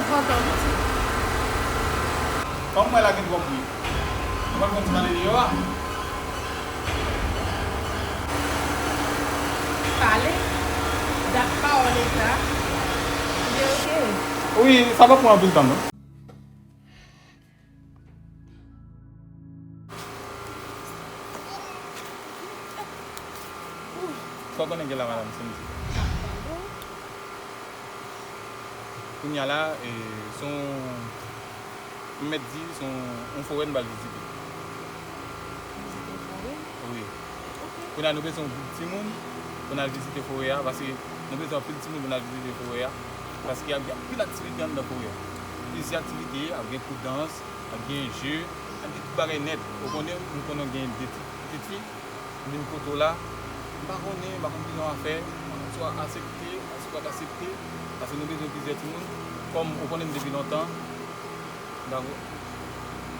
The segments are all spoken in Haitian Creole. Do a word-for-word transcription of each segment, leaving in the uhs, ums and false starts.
Kontan, pitit. Fanm mwen la gen twòp bri. Nou pral fè yon ti pale deyò a. Pale. Dat pawòl eta. Ebyen, oke. Wi, sa p ap pran anpil tan, non. Sa w konnen gen la, madanm Cindy? Kounye a la, e, se yon, m mèt di, se yon, yon forè n pral vizite. Vizite yon forè? Wi. Ok. Kounye a, nou bezwen yon gwoup timoun pou n al vizite forè a, paske nou bezwen anpil timoun pou n al vizite forè a, paske ap gen anpil aktivite anndan forè a. Plizyè aktivite, ap gen kou dans, ap gen je, ap gen tout bagay nèt. Ou konnen, m konnen w gen de ti, pitit fi, m vin kote w la, m pa konnen, m pa konn kijan w a fè, swa asepte, swa pa t asepte, paske nou bezwen plizyè timoun, kòm ou konnen m depi lontan, dakò.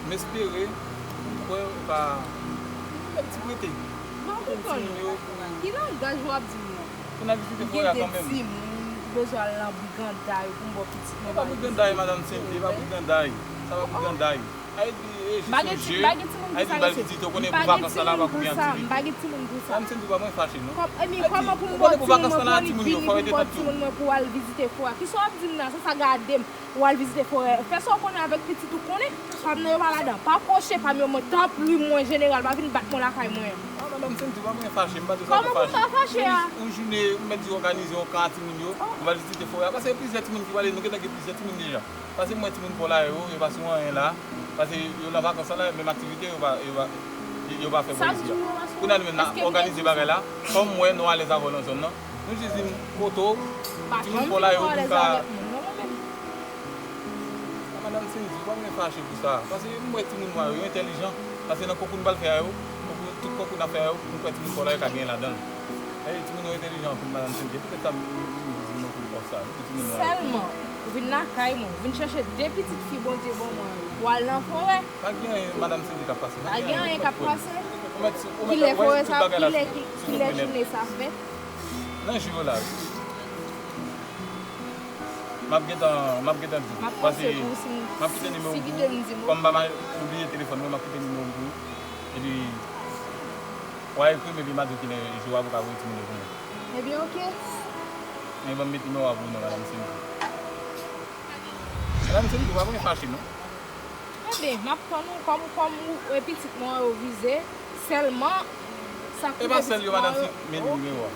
M espere, m kwè, ou ka, ou mèt ti prete. M pa konprann ou. Ki langaj w ap di m nan? Pou n al vizite forè a kanmenm. Gen de timoun ki bezwen al nan briganday pou m ba w pitit mwen. E pa briganday, madanm Cindy, e pa briganday. Sa pa briganday. Ayiti, e jis yon je. Ayiti, m al vizite, ou konnen pou vakans la, la pa pou gen aktivite. M pa gen timoun pou sa. Madanm Cindy, pa mwen fache, non. Kòm, e mi, kòman pou m ba w timoun mwen, pou li vini pou m ba w timoun mwen pou al vizite forè a? Kisa w ap di m nan? Sa, sa gade m. Ou al vizite forè. Fè sa w konnen avèk pitit ou konnen. Pa m nan yo pa ladan. Pa pwoche pa m yo mwen. Tanpri mwen, jeneral, pa vin bat mwen lakay mwen. Ah, madanm Cindy, pa mwen fache. M pa di w sa pou fache. Kòman pou m pa fache a? Yon jounen, m mèt di òganize yon kan a timoun yo. M al vizite forè a. Paske gen plizyè timoun ki prale, nou gentan gen plizyè timoun deja. Paske m wè timoun pa w la yo, yo pa sou anyen la. Paske yo nan vakans la, menm aktivite, yo pa, yo pa, yo pa fè bò isi a. Kounye a nou menm n a òganize bagay la. Kòm m wè nou alèz avè w nan zòn nan, nou jis vin kote w, timoun pa w la yo, pou n ka Ah, madanm Cindy, pa mwen fache pou sa. Paske m wè timoun mwen yo, yo entèlijan. Paske nan konkou n pral fè a yo, konkou, tout konkou n ap fè a yo, m kwè timoun pa w la yo ka genyen ladan l. Ey, timoun yo entèlijan anpil, madanm Cindy. Se poutèt sa m, m, m, m di nou pou kòb sa, pou timoun mwen yo. Sèlman, ou vin lakay mwen, ou vin chèche de pitit fi Bondye ban mwen yo, ou al nan forè. Pa gen anyen, madanm Cindy, k ap pase. Pa gen anyen k ap pase. Kilè forè sa, kilè, kilè jounen sa fèt? Nan jou yo la, wi. M ap gentan, m ap gentan di w. M ap panse pou w si m, m ap kite nimewo w pou ou. Kòm m pa mal oubliye telefòn mwen, m ap kite nimewo m pou ou. Epi, w a ekri m, epi m a di w kilè jou a pou w ka voye timoun yo pou mwen. Ebyen, oke. Men ban m met nimewo a pou ou non, madanm Cindy. Madanm Cindy, w pa bezwen fache non. Enben, m ap tann ou kòm, kòm ou, e, pitit mwen an yo vize, sèlman, sa k rive pitit mwen an yo. E pa sèl yo, madanm Cindy, men nimewo a.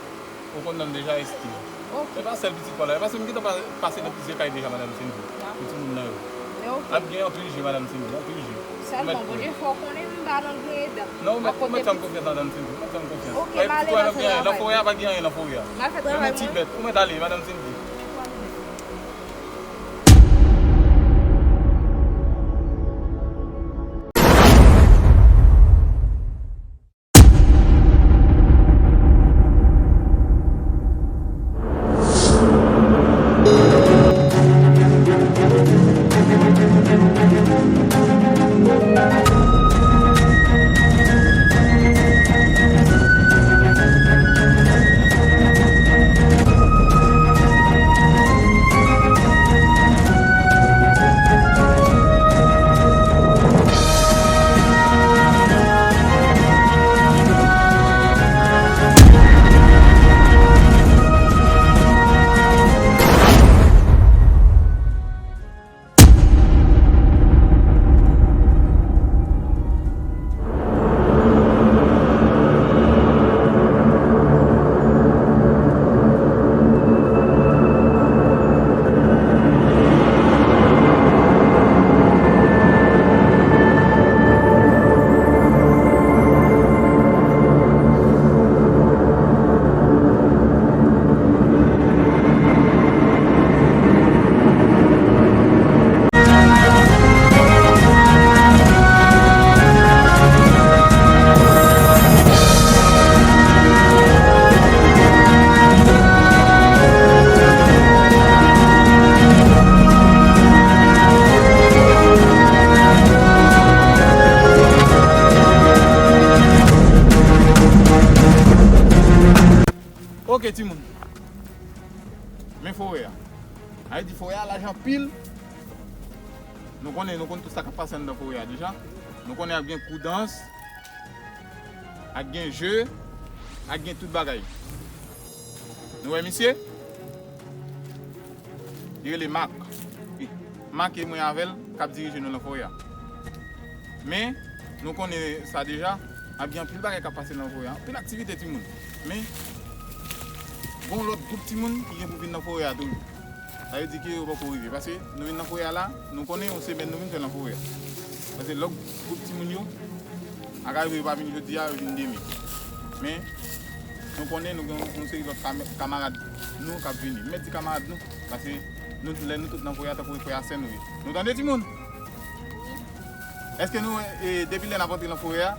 Ou konn non m deja, Estil. Ok. E pa sèl pitit pa w la, e paske m gentan pa, pase nan plizyè kay deja, madanm Cindy. Pou timoun nan yo. Men ok. Ap gen anpil je, madanm Cindy, anpil je. Sèlman, Bondye fè w konnen m pa nan griyen dan. Non, ou mèt, ou mèt fè m konfyans, madanm Cindy, ou mèt fè m konfyans. Ok, m ale nan travay. Nan forè a, pa gen anyen nan forè a. M al fè travay mwen. Ou mèt ale, madanm Cindy. Ok, timoun. Men forè a. Sa vle di forè a laj anpil. Nou konnen, nou konn tout sa k ap pase anndan forè a deja. Nou konnen ap gen kou dans, ap gen je, ap gen tout bagay. Nou wè misye? Li rele Mak. Wi. Mak e mwen avè l k ap dirije nou nan forè a. Men, nou konnen sa deja, ap gen anpil bagay k ap pase nan forè a. Anpil aktivite timoun. Men, gen yon lòt gwoup timoun ki gen pou vin nan forè a toujou. Sa vle di ke yo poko rive. Paske nou vin nan forè a la, nou konnen yon semèn nou vin fè nan forè a. Paske lòt gwoup timoun yo, a ka rive yo pa vin jodi a, yo vin demen. Men, nou konnen nou gen yon seri lòt kam-, kamarad nou k ap vini. M mèt di kamarad nou, paske nou, lè nou tout nan forè a, tankou frè a sè nou ye. Nou tande timoun? Èske nou, e, depi lè n ap antre nan forè a,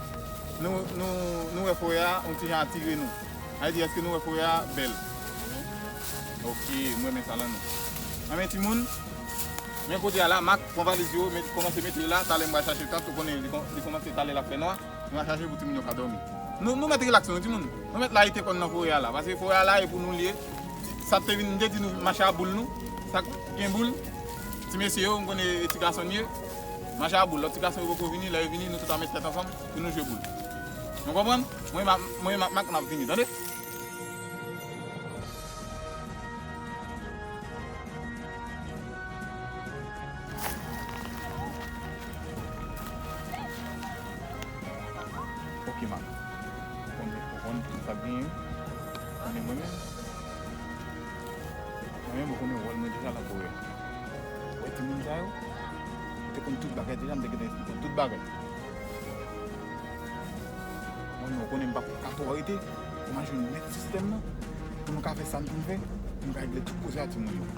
nou, nou, nou wè forè a, yon ti jan atire nou? Sa vle di, èske nou wè forè a bèl? Ok, m renmen sa lan nou. Anben timoun, men kote a la, Mak pran valiz yo, met, kòmanse mete yo la, talè m pral chache tant, ou konnen li kò-, li kòmanse talè l ap fè nwa, nou al chache pou timoun yo ka dòmi. Nou, nou mèt rilaks nou, timoun. Nou mèt layite kò n nan forè a la, paske forè a la e pou nou li ye. Sa te vin, m te di nou mache a boul nou, sa k gen boul, ti mesye yo, m konnen e ti gason n ye, mache a boul, lòt ti gason yo poko vini, lè yo vini, nou tout a met tèt ansanm pou nou jwe boul. Nou konprann? Mwen, Mak, mwen, Mak, Mak, n ap vini, tande? Ok, Mak. Ou konn, ou konn sa k genyen. Konnen mwen menm. Mwen menm, ou konnen wòl mwen deja nan forè a. Ou wè timoun sa yo? Yo te konn tout bagay deja, m te gentan esplike yo tout bagay. Mwen, nou konnen m p ap ka twò rete pou m al jwenn mèt sistèm nan, pou nou ka fè sa n pou n fè, pou n ka regle tout koze a timoun yo.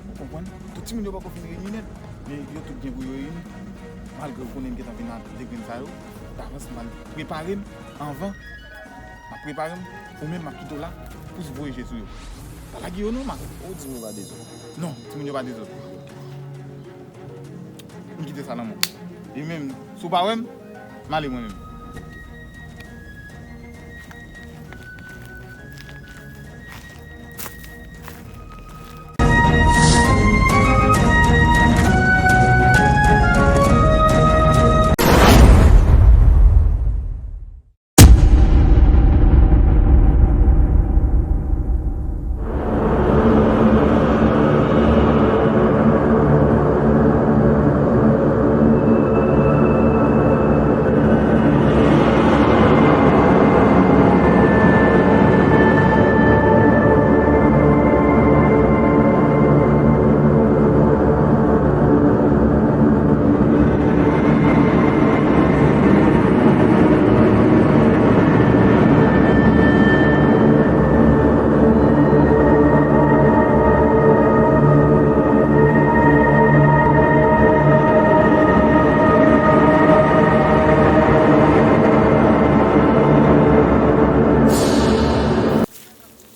Ou konprann? Tout timoun yo poko fin reyini nèt, men yo tout gen pou yo reyini. Malgre ou konnen m gentan vin ak de grenn sa yo, davans m al prepare m anvan, m ap prepare m, ou menm m ap kite w la pou voye je sou yo. Pa lage yo non, Mak. Ou di yo pa dezòd. Non, timoun yo pa dezòd. M kite sa nan men w. E menm, si w pa wè m, m ale mwen menm.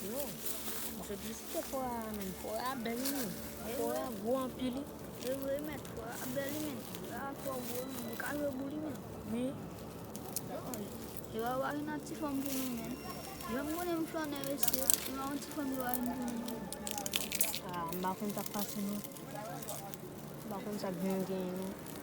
Yo, m sot vizite forè a, menm. Forè a bèl, wi, menm. Forè a gwo anpil, wi. E vre, menm. Forè a bèl, wi, menm. Forè a twò gwo, menm. Li ka jwe boul, wi, menm. Wi. Yo, yo pa vin ak ti fanm pou nou, menm. Yo, m konnen m flannè, mesye. Yo pa yon ti fanm, yo pa vin pou nou, menm. A, m pa konn sa k pase, non. M pa konn sa k gen, genyen, non.